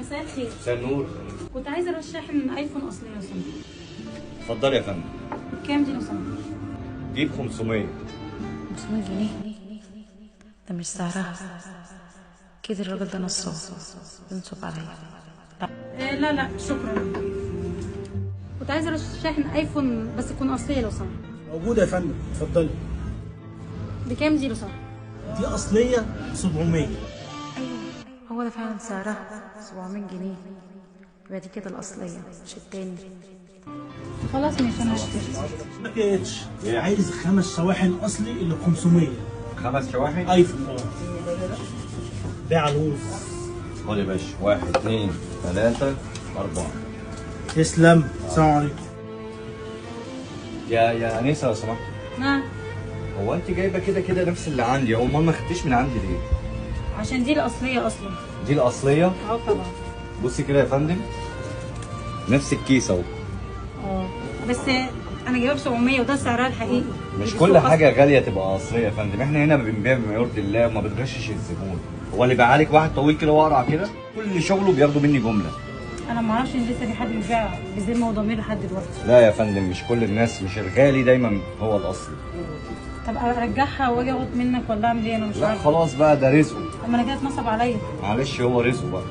مساء الخير. مساء النور. كنت عايزه ارشح من ايفون اصلي لو سمحت. اتفضلي يا فندم. كام دي لو سمحت؟ دي ب 500. 500 جنيه؟ ده مش سعرها كده. الراجل ده نصاب، بينصب عليا. لا لا شكرا. كنت عايزه ارشح ايفون بس تكون اصلية لو سمحت. موجودة يا فندم، اتفضلي. بكام دي لو سمحت؟ دي اصلية 700. ايوه هو ده فعلا سعرها 700 جنيه، يبقى دي كده الاصلية مش التاني. خلاص ماشي انا هشتري. لك يا اتش، عايز 5 شواحن اصلي اللي ب 500. 5 شواحن ايفون. بيع الوز. خد يا باشا، 1 2 3 4. تسلم. السلام عليكم. يا انسه لو سمحت. نعم. هو انت جايبه كده كده نفس اللي عندي، هو امال ما خدتيش من عندي ليه؟ عشان دي الاصلية اصلا. دي الاصلية؟ اه طبعا. بصي كده يا فندم، نفس الكيس اهو. بس انا جايبها ب 700 وده سعرها الحقيقي. مش كل حاجة غالية تبقى اصلية يا فندم، احنا هنا بنبيع بما يرضي الله وما بنغشش الزبون. هو اللي باع لك واحد طويل كده واقرع كده كل شغله بياخده مني جملة. انا ما اعرفش ان لسه في حد بيبيع بذمه وضمير لحد دلوقتي. لا يا فندم، مش كل الناس، مش الغالي دايما هو الاصلي. طب ارجعها واجي اخد منك ولا اعمل ايه؟ انا مش عارفه. لا خلاص بقى، ده رزقه. اما انا كده اتنصب عليا. معلش هو رزقه بقى.